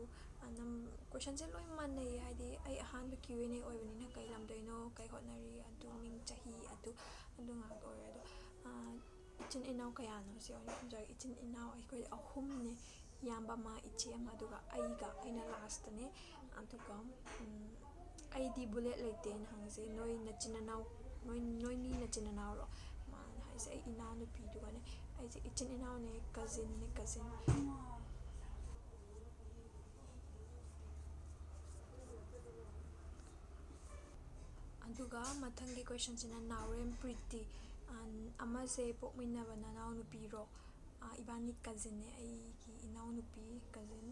ꯑꯗꯨꯝ ꯀꯣꯏꯁꯟꯁꯦ ꯂꯣꯏ ꯃꯥꯟꯅꯩꯌꯦ, ꯍꯥꯏꯗꯤ ꯑꯩ ꯑꯍꯥꯟꯕ Q and A ꯑꯣꯏꯕꯅꯤꯅ, ꯀꯩ ꯂꯝꯗꯩꯅꯣ, ꯀꯩ ꯍꯣꯠꯅꯔꯤ, ꯑꯗꯨ, ꯃꯤꯡ, ꯆꯍꯤ, ꯑꯗꯨ ꯑꯗꯨ ꯉꯥꯛꯇ ꯑꯣꯏꯔꯦ꯫ ꯑꯗꯣ ꯏꯆꯤꯟ ꯏꯅꯥꯎ ꯀꯌꯥꯅꯣ ꯁꯤ ꯑꯣꯏꯅ ꯈꯨꯝꯖꯔꯒꯦ꯫ ꯏꯆꯤꯟ ꯏꯅꯥꯎ ꯑꯩꯈꯣꯏ ꯑꯍꯨꯝꯅꯦ, ꯏꯌꯥꯝꯕ ꯑꯃ, ꯏꯆꯦ ꯑꯃ, ꯑꯗꯨꯒ ꯑꯩꯒ, ꯑꯩꯅ ꯂꯥꯁꯇꯅꯦ꯫ ꯑꯗꯨꯒ ꯑꯩꯗꯤ ꯕꯨꯂꯦꯠ ꯂꯩꯇꯦꯅ ꯍꯪꯉꯤꯁꯦ, ꯅꯣꯏ ꯅꯆꯤꯟ ꯏꯅꯥꯎ, ꯅꯣꯏ ꯅꯣꯏꯅꯤ ꯅꯆꯤꯟ ꯏꯅꯥꯎꯔꯣ? ꯃꯥꯅ ꯍꯥꯏꯁꯦ ꯑꯩ ꯏꯅꯥꯎꯅꯨꯄꯤꯗꯨꯒꯅꯦ꯫ ꯑꯩꯁꯦ ꯏꯆꯤꯟ ꯏꯅꯥꯎꯅꯦ, ꯀꯖꯤꯟꯅꯦ, ꯀꯖꯤꯟ꯫ ꯑꯗꯨꯒ ꯃꯊꯪꯒꯤ ꯀꯣꯏꯁꯟꯁꯤꯅ ꯅꯥꯎꯔꯦꯝ ꯄ꯭ꯔꯤꯇꯤ꯫ ꯑꯃꯁꯦ ꯄꯣꯛꯃꯤꯟꯅꯕ ꯅꯅꯥꯎꯅꯨꯄꯤꯔꯣ? ꯏꯕꯥꯅꯤ ꯀꯖꯤꯟꯅꯦ, ꯑꯩꯒꯤ ꯏꯅꯥꯎꯅꯨꯄꯤ ꯀꯖꯤꯟ꯫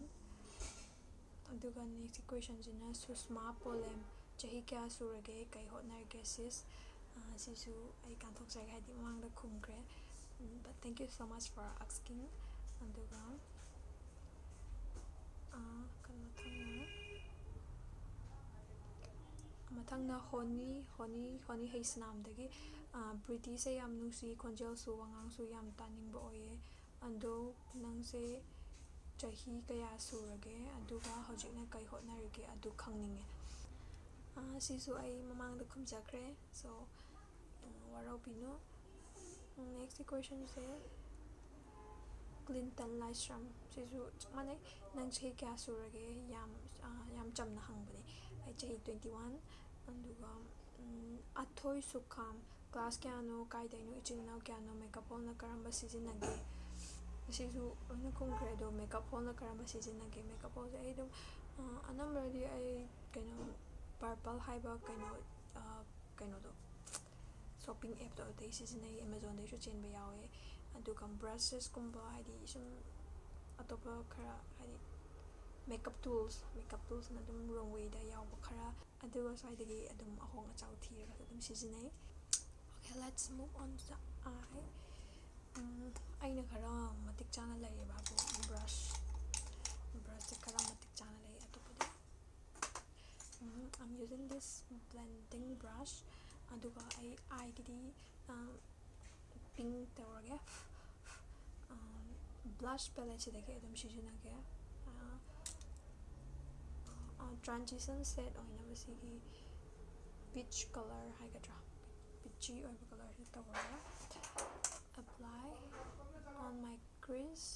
ꯑꯗꯨꯒ ꯅꯦꯛꯁ ꯀꯣꯏꯁꯟꯁꯤꯅ ꯁꯨꯁꯃꯥ ꯄꯣꯂꯦꯝ, ꯆꯍꯤ ꯀꯌꯥ ꯁꯨꯔꯒꯦ, ꯀꯩ ꯍꯣꯠꯅꯔꯤꯒꯦ sis? ꯁꯤꯁꯨ ꯑꯩ ꯀꯥꯟꯊꯣꯛꯆꯔꯒꯦ, ꯍꯥꯏꯗꯤ ꯃꯃꯥꯡꯗ ꯈꯨꯝꯈ꯭ꯔꯦ꯫ But thank you so much for asking. ꯑꯗꯨꯒ ꯃꯊꯪꯅ ꯃꯊꯪꯅ ꯍꯣꯅꯤ ꯍꯣꯅꯤ ꯍꯣꯅꯤ ꯍꯩꯁꯅꯥꯝꯗꯒꯤ꯫ ꯄ꯭ꯔꯤꯇꯤꯁꯦ ꯌꯥꯝ ꯅꯨꯡꯁꯤ, ꯈꯣꯟꯖꯦꯜꯁꯨ ꯋꯥꯉꯥꯡꯁꯨ ꯌꯥꯝ ꯇꯥꯅꯤꯡꯕ ꯑꯣꯏꯌꯦ꯫ ꯑꯗꯣ ꯅꯪꯁꯦ ꯆꯍꯤ ꯀꯌꯥ ꯁꯨꯔꯒꯦ, ꯑꯗꯨꯒ ꯍꯧꯖꯤꯛꯅ ꯀꯩ ꯍꯣꯠꯅꯔꯤꯒꯦ, ꯑꯗꯨ ꯈꯪꯅꯤꯡꯉꯦ꯫ ꯁꯤꯁꯨ ꯑꯩ ꯃꯃꯥꯡꯗ ꯈꯨꯝꯖꯈ꯭ꯔꯦ꯫ So ꯋꯥꯔꯧꯕꯤꯅꯨ꯫ ꯅꯦꯛꯁ ꯀꯣꯏꯁꯟꯁꯦ ꯀ꯭ꯂꯤꯟꯇꯟ ꯂꯥꯏꯁ꯭ꯔꯝ, ꯁꯤꯁꯨ ꯆꯞ ꯃꯥꯟꯅꯩ꯫ ꯅꯪ ꯆꯍꯤ ꯀꯌꯥ ꯁꯨꯔꯒꯦ? ꯌꯥꯝ ꯌꯥꯝ ꯆꯝꯅ ꯍꯪꯕꯅꯦ꯫ ꯑꯩ ꯆꯍꯤ twenty one꯫ ꯑꯗꯨꯒ ꯑꯊꯣꯏ ꯁꯨꯈꯥꯝ, ꯀ꯭ꯂꯥꯁ ꯀꯌꯥꯅꯣ, ꯀꯥꯏꯗꯩꯅꯣ, ꯏꯆꯤꯟ ꯏꯅꯥꯎ ꯀꯌꯥꯅꯣ, ꯃꯦꯀꯞ ꯐꯣꯟꯅ ꯀꯔꯝꯕ ꯁꯤꯖꯤꯟꯅꯒꯦ? ꯑꯁꯤꯁꯨ ꯂꯣꯏꯅ ꯈꯨꯝꯈ꯭ꯔꯦ꯫ ꯑꯗꯣ ꯃꯦꯀꯞ ꯐꯣꯟꯅ ꯀꯔꯝꯕ ꯁꯤꯖꯤꯟꯅꯒꯦ? ꯃꯦꯀꯞ ꯐꯣꯟꯁꯦ ꯑꯩ ꯑꯗꯨꯝ ꯑꯅꯝꯕꯗꯤ ꯑꯩ ꯀꯩꯅꯣ ꯄꯔꯄꯜ ꯍꯥꯏꯕ ꯀꯩꯅꯣ ꯀꯩꯅꯣꯗꯣ ꯁꯣꯞꯄꯤꯡ ꯑꯦꯞꯇꯣ ꯑꯗꯨꯗꯩ ꯁꯤꯖꯤꯟꯅꯩ꯫ ꯑꯦꯃꯥꯖꯣꯟꯗꯩꯁꯨ ꯆꯦꯟꯕ ꯌꯥꯎꯋꯦ꯫ ꯑꯗꯨꯒ ꯕ꯭ꯔꯁꯦꯁꯀꯨꯝꯕ, ꯍꯥꯏꯗꯤ ꯁꯨꯝ ꯑꯇꯣꯞꯄ ꯈꯔ, ꯍꯥꯏꯗꯤ ꯃꯦꯀꯞ ꯇꯨꯜꯁ, ꯃꯦꯀꯞ ꯇꯨꯜꯁꯅ ꯑꯗꯨꯝ ꯔꯣꯡꯋꯦꯗ ꯌꯥꯎꯕ ꯈꯔ, ꯑꯗꯨꯒ ꯁ꯭ꯋꯥꯏꯗꯒꯤ ꯑꯗꯨꯝ ꯑꯍꯣꯡ ꯑꯆꯥꯎ ꯊꯤꯔꯒꯁꯨ ꯑꯗꯨꯝ ꯁꯤꯖꯤꯟꯅꯩ꯫ Okay, let's move on to the eye. ꯑꯩꯅ ꯈꯔ ꯃꯇꯤꯛ ꯆꯥꯅ ꯂꯩꯔꯤꯕ ꯕ꯭ꯔꯁ, ꯕ꯭ꯔꯁꯁꯦ ꯈꯔ ꯃꯇꯤꯛ ꯆꯥꯅ ꯂꯩ꯫ ꯑꯇꯣꯞꯄꯗꯤ I'm using this blending brush. ꯑꯗꯨꯒ ꯑꯩ ꯑꯥꯏꯒꯤꯗꯤ ꯄꯤꯡ ꯇꯧꯔꯒꯦ꯫ ꯕ꯭ꯂꯁ ꯄꯦꯂꯦꯠꯁꯤꯗꯒꯤ ꯑꯗꯨꯝ ꯁꯤꯖꯤꯟꯅꯒꯦ꯫ Transition shade ꯑꯣꯏꯅꯕ ꯁꯤꯒꯤ peach color ꯍꯥꯏꯒꯗ꯭ꯔꯥ, peachy ꯑꯣꯏꯕ colorꯁꯦ ꯇꯧꯔꯒ apply on my crease.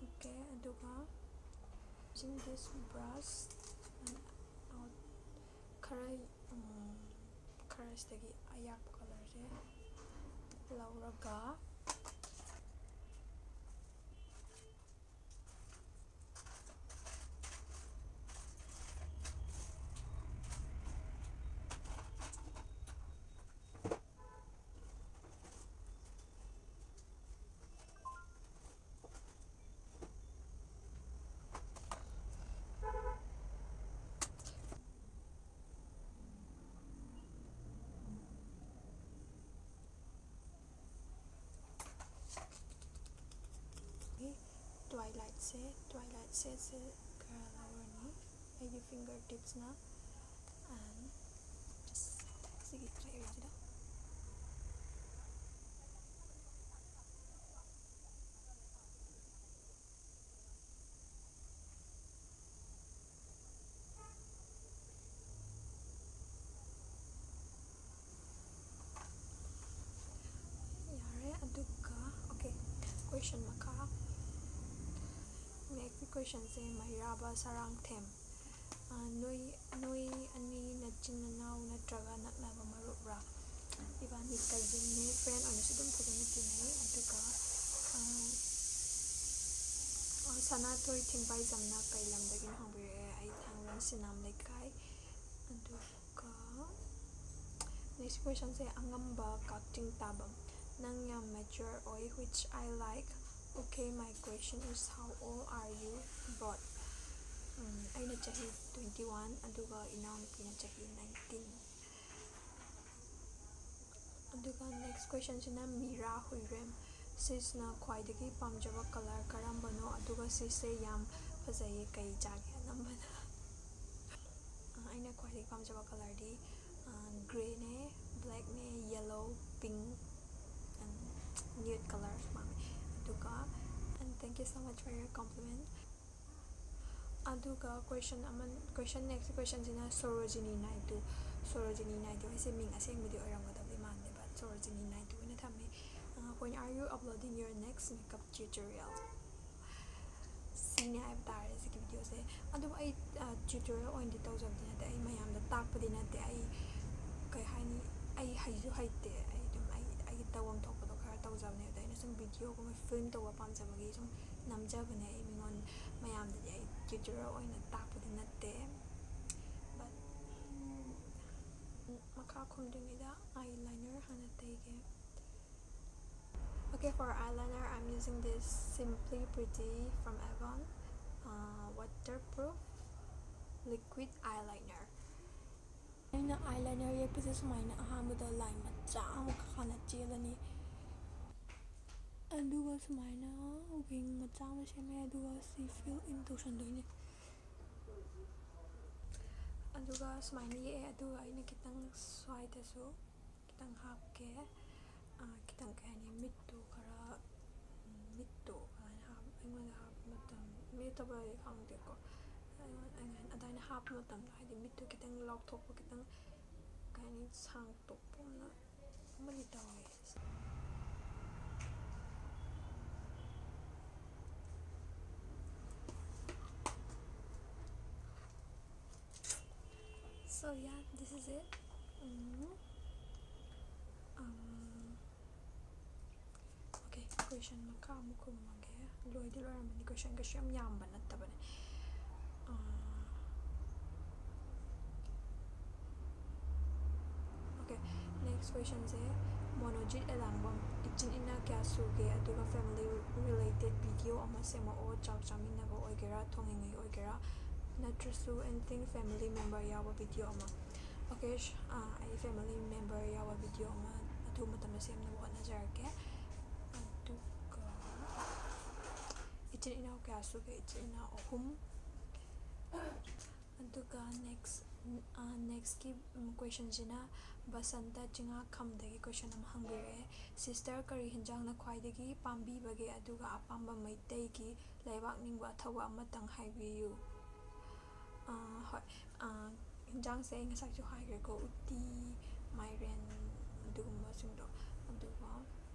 Okay, ꯑꯗꯨꯒ using this brush, ꯈꯔ ꯎꯝ, ꯈꯔ ꯁꯤꯗꯒꯤ ꯑꯌꯥꯛꯄ colorꯁꯦ ꯂꯧꯔꯒ Twilightꯁꯦ, twilight shadeꯁꯦ ꯈꯔ ꯂꯧꯔꯅꯤ ꯑꯩꯒꯤ finger tipsꯅ, and just ꯁꯤꯒꯤ areaꯁꯤꯗ꯫ ꯌꯥꯔꯦ꯫ ꯑꯗꯨꯒ okay, question ꯃꯈꯥ꯫ Next questionꯁꯦ ꯃꯩꯔꯥꯕ ꯁꯔꯥꯡꯊꯦꯝ꯫ ꯑ, ꯅꯣꯏ, ꯅꯣꯏ ꯑꯅꯤ ꯅꯆꯤꯟ ꯅꯅꯥꯎ ꯅꯠꯇ꯭ꯔꯒ ꯅꯛꯅꯕ ꯃꯔꯨꯞꯔꯥ? ꯏꯕꯥꯅꯤ cousinꯅꯦ, friend ꯑꯣꯏꯅꯁꯨ ꯑꯗꯨꯝ ꯐꯖꯅ ꯇꯤꯟꯅꯩ꯫ ꯑꯗꯨꯒ, ꯑ, ꯑ, ꯁꯅꯥꯊꯣꯏ ꯊꯦꯡꯕꯥꯏꯖꯝꯅ ꯀꯩ ꯂꯝꯗꯒꯤꯅꯣ ꯍꯪꯕꯤꯔꯛꯑꯦ꯫ ꯑꯩ ꯊꯥꯡꯃꯩꯕꯟ ꯁꯤꯅꯥꯝ ꯂꯩꯀꯥꯏ꯫ ꯑꯗꯨꯒ next questionꯁꯦ ꯑꯉꯝꯕ ꯀꯛꯆꯤꯡ ꯇꯥꯕꯝ꯫ ꯅꯪ ꯌꯥꯝ mature ꯑꯣꯏ, which I like. Okay, my question is, how old are you both? ꯎꯝ, ꯑꯩꯅ ꯆꯍꯤ twenty one, ꯑꯗꯨꯒ ꯏꯅꯥꯎꯅꯨꯄꯤꯅ ꯆꯍꯤ nineteen꯫ ꯑꯗꯨꯒ next questionꯁꯤꯅ ꯃꯤꯔꯥ ꯍꯨꯏꯔꯦꯝ꯫ Sisꯅ ꯈ꯭ꯋꯥꯏꯗꯒꯤ ꯄꯥꯝꯖꯕ color ꯀꯔꯝꯕꯅꯣ? ꯑꯗꯨꯒ sisꯁꯦ ꯌꯥꯝ ꯐꯖꯩꯌꯦ, ꯀꯩ ꯆꯥꯒꯦ ꯑꯅꯝꯕꯅ? ꯑ, ꯑꯩꯅ ꯈ꯭ꯋꯥꯏꯗꯒꯤ ꯄꯥꯝꯖꯕ colorꯗꯤ, ꯑ, greyꯅꯦ, blackꯅꯦ, yellow, pink, and Nude color ꯁꯨ ꯄꯥꯝꯃꯦ꯫ ꯑꯗꯨꯒ, and thank you so much for your compliment. ꯑꯗꯨꯒ question ꯑꯃ, question, next questionꯁꯤꯅ Sarojini Naidu꯫ Sarojini Naidu ꯍꯥꯏꯁꯦ ꯃꯤꯡ ꯑꯁꯦꯡꯕꯗꯤ ꯑꯣꯏꯔꯝꯒꯗꯕꯗꯤ ꯃꯥꯟꯗꯦ, but Sarojini Naidu ꯑꯣꯏꯅ ꯊꯝꯃꯦ꯫ Uh, when are you uploading your next makeup tutorial? ꯁꯤꯅꯦ ꯍꯥꯏꯕ ꯇꯥꯔꯦ ꯁꯤꯒꯤ videoꯁꯦ꯫ ꯑꯗꯨꯕꯨ ꯑꯩ tutorial ꯑꯣꯏꯅꯗꯤ ꯇꯧꯖꯕꯗꯤ ꯅꯠꯇꯦ, ꯑꯩ ꯃꯌꯥꯝꯗ ꯇꯥꯛꯄꯗꯤ ꯅꯠꯇꯦ꯫ ꯑꯩ ꯀꯩ ꯍꯥꯏꯅꯤ, ꯑꯩ ꯍꯩꯁꯨ ꯍꯩꯇꯦ꯫ ꯑꯩ ꯑꯗꯨꯝ ꯑꯩ ꯑꯩꯒꯤ ꯇꯧꯐꯝ ꯊꯣꯛꯄꯗꯣ ꯈꯔ ꯇꯧꯖꯕꯅꯦ꯫ ꯑꯗ ꯑꯩꯅ ꯁꯨꯝ videoꯒꯨꯝꯕ film ꯇꯧꯕ ꯄꯥꯝꯖꯕꯒꯤ ꯁꯨꯝ ꯅꯝꯖꯕꯅꯦ꯫ ꯑꯩ ꯃꯤꯉꯣꯟ, ꯃꯌꯥꯝꯗꯗꯤ ꯑꯩ tutorial ꯑꯣꯏꯅ ꯇꯥꯛꯄꯗꯤ ꯅꯠꯇꯦ꯫ But, ꯎꯝ, ꯃꯈꯥ ꯈꯨꯝꯗ꯭ꯔꯤꯉꯩꯗ eyeliner ꯍꯥꯟꯅ ꯇꯩꯒꯦ꯫ Okay, for eyeliner, I'm using this Simply Pretty from Avon, uh, waterproof liquid eyeliner. ꯑꯩꯅ eyeliner ꯌꯦꯛꯄꯁꯦ ꯁꯨꯃꯥꯏꯅ ꯑꯍꯥꯟꯕꯗ line ꯃꯆꯥ ꯑꯃꯈꯛ ꯍꯥꯟꯅ ꯆꯦꯜꯂꯅꯤ꯫ ꯑꯗꯨꯒ ꯁꯨꯃꯥꯏꯅ wing ꯃꯆꯥ ꯑꯃ ꯁꯦꯝꯃꯦ꯫ ꯑꯗꯨꯒ ꯁꯤ fill in ꯇꯧꯁꯟꯗꯣꯏꯅꯦ꯫ ꯑꯗꯨꯒ ꯁꯨꯃꯥꯏꯅ ꯌꯦꯛꯑꯦ꯫ ꯑꯗꯨꯒ ꯑꯩꯅ ꯈꯤꯇꯪ ꯁ꯭ꯋꯥꯏꯗꯁꯨ ꯈꯤꯇꯪ ꯍꯥꯞꯀꯦ꯫ ꯑꯥ, ꯈꯤꯇꯪ, ꯀꯩ ꯍꯥꯏꯅꯤ, ꯃꯤꯠꯇꯣ ꯈꯔ, ꯎꯝ, ꯃꯤꯠꯇꯣ ꯑꯗꯨꯃꯥꯏꯅ ꯍꯥꯞ-, ꯑꯩꯉꯣꯟꯗ ꯍꯥꯞꯄ ꯃꯇꯝ, ꯃꯤ ꯑꯇꯣꯞꯄꯗꯤ ꯈꯪꯗꯦꯀꯣ꯫ ꯑꯩꯉꯣꯟꯗ, ꯑꯩꯅ ꯑꯗꯨꯃꯥꯏꯅ ꯍꯥꯞꯄ ꯃꯇꯝꯗ, ꯍꯥꯏꯗꯤ, ꯃꯤꯠꯇꯣ ꯈꯤꯇꯪ ꯂꯥꯎꯊꯣꯛꯄ, ꯈꯤꯇꯪ, ꯀꯩ ꯍꯥꯏꯅꯤ, ꯁꯥꯡꯇꯣꯛꯄ ꯑꯃ, ꯑꯃꯗꯤ ꯇꯧꯋꯦ꯫ So yeah, this is it. Um, um, okay, question ꯃꯈꯥ ꯑꯃꯨꯛ ꯈꯨꯝꯃꯒꯦ꯫ ꯂꯣꯏꯗꯤ ꯂꯣꯏꯔꯝꯃꯅꯤ, question ꯀꯩꯁꯨ ꯌꯥꯝ ꯌꯥꯝꯕ ꯅꯠꯇꯕꯅꯦ꯫ ꯑꯥ, okay, next questionꯁꯦ ꯃꯣꯅꯣꯖꯤꯠ ꯑꯦꯂꯥꯡꯕꯝ, "ꯏꯆꯤꯟ ꯏꯅꯥꯎ ꯀꯌꯥ ꯁꯨꯒꯦ? ꯑꯗꯨꯒ family related video ꯑꯃ ꯁꯦꯝꯃꯛꯑꯣ, ꯆꯥꯛ ꯆꯥꯃꯤꯟꯅꯕ ꯑꯣꯏꯒꯦꯔꯥ, ꯊꯣꯡꯉꯤꯉꯩ ꯑꯣꯏꯒꯦꯔꯥ, ꯅꯠꯇ꯭ꯔꯁꯨ anything family member ꯌꯥꯎꯕ video ꯑꯃ"꯫ Okay, ꯑꯥ, ꯑꯩ family member ꯌꯥꯎꯕ video ꯑꯃ ꯑꯊꯨꯕ ꯃꯇꯝꯗ ꯁꯦꯝꯅꯕ ꯍꯣꯠꯅꯖꯔꯛꯀꯦ꯫ ꯑꯗꯨꯒ ꯏꯆꯤꯟ ꯏꯅꯥꯎ ꯀꯌꯥ ꯁꯨꯒꯦ? ꯏꯆꯤꯟ ꯏꯅꯥꯎ ꯑꯍꯨꯝ꯫ ꯑꯗꯨꯒ next, ꯅꯦꯛꯁꯀꯤ ꯀꯣꯏꯁꯟꯁꯤꯅ ꯕꯁꯟꯇ ꯆꯤꯡꯉꯥꯛꯈꯝꯗꯒꯤ ꯀꯣꯏꯁꯟ ꯑꯃ ꯍꯪꯕꯤꯔꯛꯑꯦ꯫ "ꯁꯤꯁꯇꯔ, ꯀꯔꯤ ꯍꯤꯟꯖꯥꯡꯅ ꯈ꯭ꯋꯥꯏꯗꯒꯤ ꯄꯥꯝꯕꯤꯕꯒꯦ? ꯑꯗꯨꯒ ꯑꯄꯥꯝꯕ ꯃꯩꯇꯩꯒꯤ ꯂꯩꯕꯥꯛ ꯅꯤꯡꯕ ꯑꯊꯧꯕ ꯑꯃꯇꯪ ꯍꯥꯏꯕꯤꯌꯨ"꯫ ꯑꯥ, ꯍꯣꯏ꯫ ꯑꯥ, ꯍꯤꯟꯖꯥꯡꯁꯦ ꯑꯩ ꯉꯁꯥꯏꯁꯨ ꯍꯥꯏꯈ꯭ꯔꯦꯀꯣ, ꯎꯇꯤ, ꯃꯥꯏꯔꯦꯟ, ꯑꯗꯨꯒꯨꯝꯕꯁꯤꯡꯗꯣ꯫ ꯑꯗꯨꯒ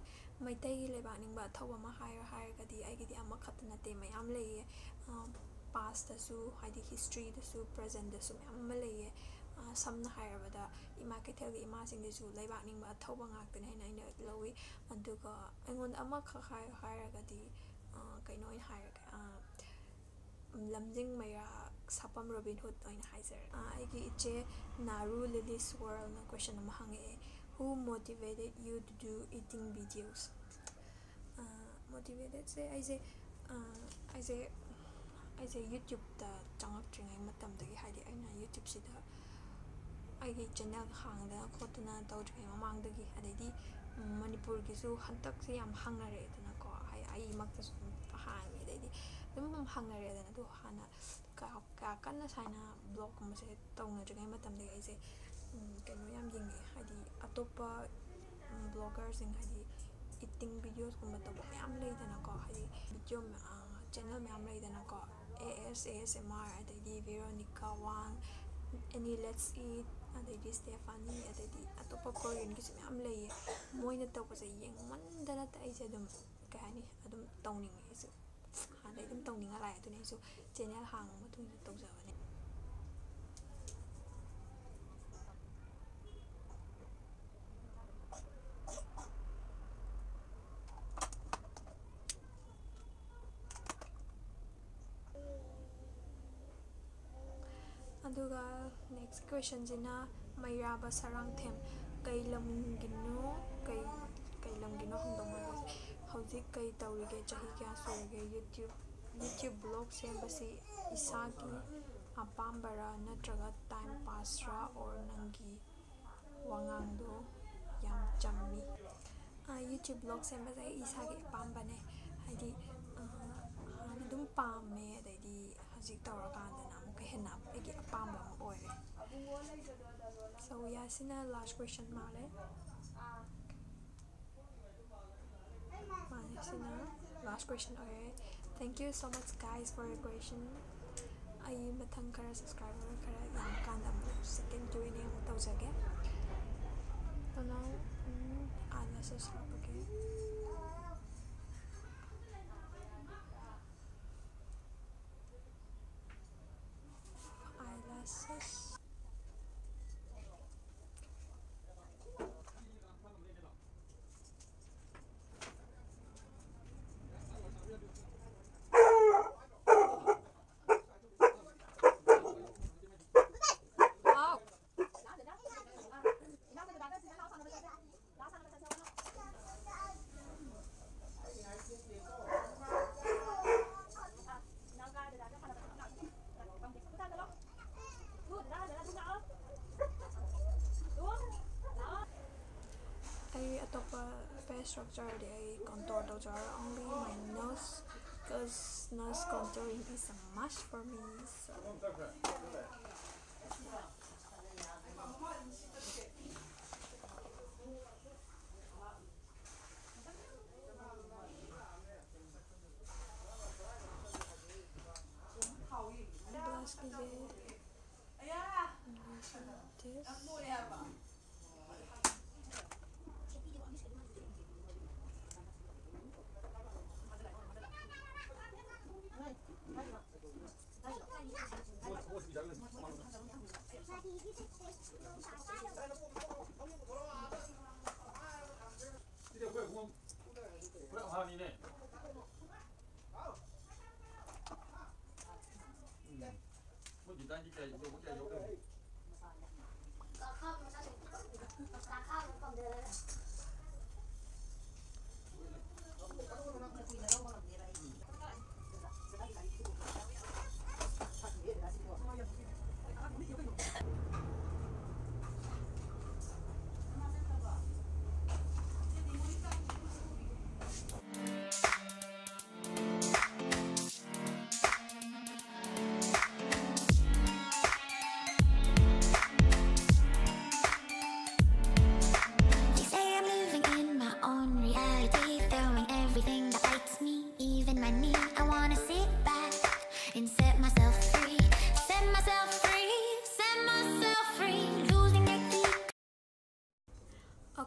ꯃꯩꯇꯩꯒꯤ ꯂꯩꯕꯥꯛ ꯅꯤꯡꯕ ꯑꯊꯧꯕ ꯑꯃ ꯍꯥꯏꯔꯣ ꯍꯥꯏꯔꯒꯗꯤ, ꯑꯩꯒꯤꯗꯤ ꯑꯃꯈꯛꯇ ꯅꯠꯇꯦ, ꯃꯌꯥꯝ ꯂꯩꯌꯦ꯫ ꯄꯥꯁꯇꯁꯨ, ꯍꯥꯏꯗꯤ ꯍꯤꯁꯇ꯭ꯔꯤꯗꯁꯨ, ꯄ꯭ꯔꯖꯦꯟꯗꯁꯨ ꯃꯌꯥꯝ ꯑꯃ ꯂꯩꯌꯦ꯫ ꯁꯝꯅ ꯍꯥꯏꯔꯕꯗ, ꯏꯃꯥ ꯀꯩꯊꯦꯜꯒꯤ ꯏꯃꯥꯁꯤꯡꯁꯤꯁꯨ ꯂꯩꯕꯥꯛ ꯅꯤꯡꯕ ꯑꯊꯧꯕ ꯉꯥꯛꯇꯅꯦ ꯍꯥꯏꯅ ꯑꯩꯅ ꯂꯧꯏ꯫ ꯑꯗꯨꯒ ꯑꯩꯉꯣꯟꯗ ꯑꯃꯈꯛ ꯍꯥꯏꯌꯨ ꯍꯥꯏꯔꯒꯗꯤ, ꯀꯩꯅꯣ ꯑꯣꯏꯅ ꯍꯥꯏꯔꯒꯦ, ꯂꯝꯖꯤꯡ ꯃꯩꯔꯥ ꯁꯥꯄꯝ ꯔꯣꯕꯤꯟ ꯍꯨꯗ ꯑꯣꯏꯅ ꯍꯥꯏꯖꯔꯒꯦ꯫ ꯑꯩꯒꯤ ꯏꯆꯦ ꯅꯥꯔꯨ ꯂꯤꯂꯤꯁ ꯋꯥꯔꯜꯅ ꯀꯣꯏꯁꯟ ꯑꯃ ꯍꯪꯉꯛꯑꯦ: "Who motivated you to do eating videos?" ꯃꯣꯇꯤꯚꯦꯇꯦꯠꯁꯦ ꯑꯩꯁꯦ, ꯑꯩꯁꯦ ꯑꯩꯁꯦ ꯌꯨꯇ꯭ꯌꯨꯕꯇ ꯆꯪꯉꯛꯇ꯭ꯔꯤꯉꯩ ꯃꯇꯝꯗꯒꯤ, ꯍꯥꯏꯗꯤ ꯑꯩꯅ ꯌꯨꯇ꯭ꯌꯨꯕꯁꯤꯗ ꯑꯩꯒꯤ ꯆꯦꯅꯦꯜ ꯍꯥꯡꯗꯅ ꯈꯣꯠꯇꯅ ꯇꯧꯗ꯭ꯔꯤꯉꯩ ꯃꯃꯥꯡꯗꯒꯤ, ꯑꯗꯩꯗꯤ ꯃꯅꯤꯄꯨꯔꯒꯤꯁꯨ ꯍꯟꯗꯛꯁꯦ ꯌꯥꯝ ꯍꯪꯅꯔꯛꯑꯦꯗꯅꯀꯣ, ꯑꯩꯃꯛꯇꯁꯨ ꯑꯗꯨꯝ ꯍꯥꯡꯉꯦ, ꯑꯗꯩꯗꯤ ꯑꯗꯨꯝ ꯍꯪꯅꯔꯛꯑꯦꯗꯅ꯫ ꯑꯗꯣ ꯍꯥꯟꯅ ꯀꯌꯥ ꯀꯟꯅ ꯁꯨꯃꯥꯏꯅ ꯕ꯭ꯂꯣꯒꯀꯨꯝꯕꯁꯦ ꯇꯧꯅꯗ꯭ꯔꯤꯉꯩ ꯃꯇꯝꯗꯒꯤ ꯑꯩꯁꯦ ꯀꯩꯅꯣ ꯌꯥꯝ ꯌꯦꯡꯉꯛꯑꯦ, ꯍꯥꯏꯗꯤ ꯑꯇꯣꯞꯄ ꯕ꯭ꯂꯣꯒꯔꯁꯤꯡ, ꯍꯥꯏꯗꯤ ꯏꯇꯤꯡ ꯚꯤꯗꯤꯑꯣꯁꯀꯨꯝꯕ ꯇꯧꯕ ꯃꯌꯥꯝ ꯂꯩꯗꯅꯀꯣ, ꯍꯥꯏꯗꯤ ꯚꯤꯗꯤꯑꯣ ꯆꯦꯅꯦꯜ ꯃꯌꯥꯝ ꯂꯩꯗꯅꯀꯣ, A S A S M R, ꯑꯗꯩꯗꯤ ꯚꯦꯔꯣꯅꯤꯀꯥ ꯋꯥꯡ, ꯑꯦꯅꯤ ꯂꯦꯠꯁ ꯏꯠ, ꯑꯗꯩꯗꯤ ꯁ꯭ꯇꯦꯐꯥꯅꯤ, ꯑꯗꯩꯗꯤ ꯑꯇꯣꯞꯄ ꯀꯣꯔꯤꯌꯟꯒꯤꯁꯨ ꯃꯌꯥꯝ ꯂꯩꯌꯦ꯫ ꯃꯣꯏꯅ ꯇꯧꯕꯁꯦ ꯌꯦꯡꯃꯟꯗꯅ ꯑꯩꯁꯦ ꯑꯗꯨꯝ, ꯀꯩ ꯍꯥꯏꯅꯤ, ꯑꯗꯨꯝ ꯇꯧꯅꯤꯡꯉꯦ ꯑꯩꯁꯨ꯫ ꯍꯥꯟꯅꯗꯩ ꯑꯗꯨꯝ ꯇꯧꯅꯤꯡꯉ ꯂꯥꯛꯑꯦ, ꯑꯗꯨꯅ ꯑꯩꯁꯨ ꯆꯦꯅꯦꯜ ꯍꯥꯡꯉ ꯃꯇꯨꯡꯗ ꯇꯧꯖꯕꯅꯦ꯫ ꯑꯗꯨꯒ ꯅꯦꯛꯁ ꯀꯣꯏꯁꯟꯁꯤꯅ ꯃꯩꯔꯥꯕ ꯁꯔꯥꯡꯊꯦꯝ, "ꯀꯩ ꯂꯝꯒꯤꯅꯣ, ꯀꯩ, ꯀꯩ ꯂꯝꯒꯤꯅꯣ ꯍꯪꯗꯧ ꯃꯥꯜꯂꯦ꯫ ꯍꯧꯖꯤꯛ ꯀꯩ ꯇꯧꯔꯤꯒꯦ? ꯆꯍꯤ ꯀꯌꯥ ꯁꯨꯔꯒꯦ? ꯌꯨꯇ꯭ꯌꯨꯕ, ꯌꯨꯇ꯭ꯌꯨꯕ ꯕ꯭ꯂꯣꯒ ꯁꯦꯝꯕꯁꯤ ꯏꯁꯥꯒꯤ ꯑꯄꯥꯝꯕꯔꯥ, ꯅꯠꯇ꯭ꯔꯒ ꯇꯥꯏꯝ ꯄꯥꯁꯔꯥ, ꯑꯣꯔ ꯅꯪꯒꯤ ꯋꯥꯉꯥꯡꯗꯣ ꯌꯥꯝ ꯆꯝꯃꯤ"꯫ ꯌꯨꯇ꯭ꯌꯨꯕ ꯕ꯭ꯂꯣꯒ ꯁꯦꯝꯕꯁꯦ ꯑꯩ ꯏꯁꯥꯒꯤ ꯑꯄꯥꯝꯕꯅꯦ꯫ ꯍꯥꯏꯗꯤ, ꯍꯥꯟꯅ ꯑꯗꯨꯝ ꯄꯥꯝꯃꯦ, ꯑꯗꯩꯗꯤ ꯍꯧꯖꯤꯛ ꯇꯧꯔꯀꯥꯟꯗꯅ ꯑꯃꯨꯛꯀ ꯍꯦꯟꯅ ꯑꯩꯒꯤ ꯑꯄꯥꯝꯕ ꯑꯃ ꯑꯣꯏꯔꯦ꯫ So, ꯌꯥꯁꯤꯅ last question ꯃꯥꯜꯂꯦ꯫ ꯃꯥꯅꯦ, ꯁꯤꯅ last question ꯑꯣꯏꯔꯦ꯫ Thank you so much, guys, for your question. ꯑꯩ ꯃꯊꯪ ꯈꯔ subscriber ꯈꯔ ꯌꯥꯝꯃꯀꯥꯟꯗ ꯑꯃꯨꯛ second Q and A ꯑꯃꯨꯛ ꯇꯧꯖꯒꯦ꯫ So now, ꯎꯝ, eyelashes ꯍꯥꯞꯄꯒꯦ꯫ Eyelashes. ꯑꯩ ꯑꯇꯣꯞꯄ face structureꯗꯤ ꯑꯩ contour ꯇꯧꯖꯔꯣꯏ, only my nose, because nose contouring is a must for me, so. Blushꯀꯤꯁꯦ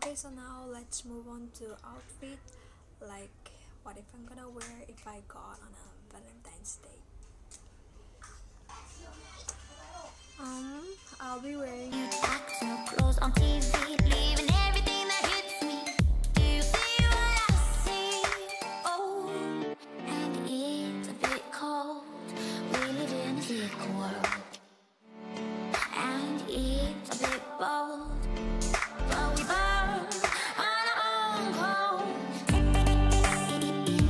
Okay, so now let's move on to outfit. Like, what if I'm gonna wear if I go out on a Valentine's Day? Um, I'll be wearing. You act so close on T V, leaving everything that hits me. Do you see what I see? Oh, and it's a bit cold. We live in a sick world. And it's a bit bold, but we burn on our own coals. In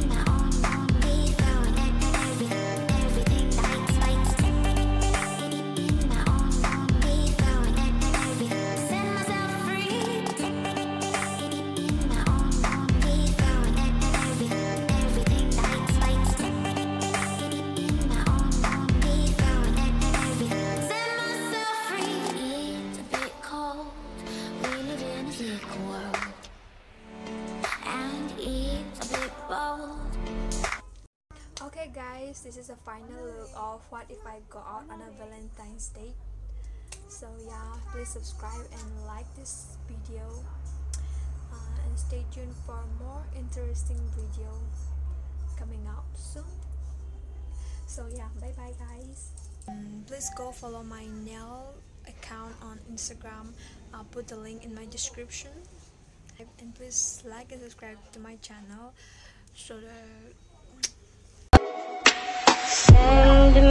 my own, own, we found every-, everything bites, bites. In my own, own, we found every-, set myself free. In my own, own, we found every-, everything bites, bites. In my own, own, we found every-, set myself free. It's a bit cold. We live in a sick world. And it's a bit bold. Okay, guys, this is the final look of what if I go out on a Valentine's Day. So yeah, please subscribe and like this video, uh, and stay tuned for more interesting video coming out soon. So yeah, bye bye, guys. Um, please go follow my nail account on Instagram. I'll put the link in my description. And please like and subscribe to my channel so that Send me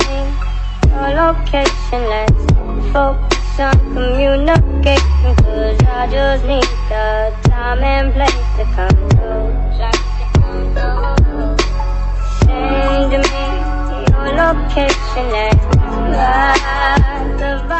your location, let's focus on communication. Cause I just need the time and place to come through. Send me your location, let's ride the vibe.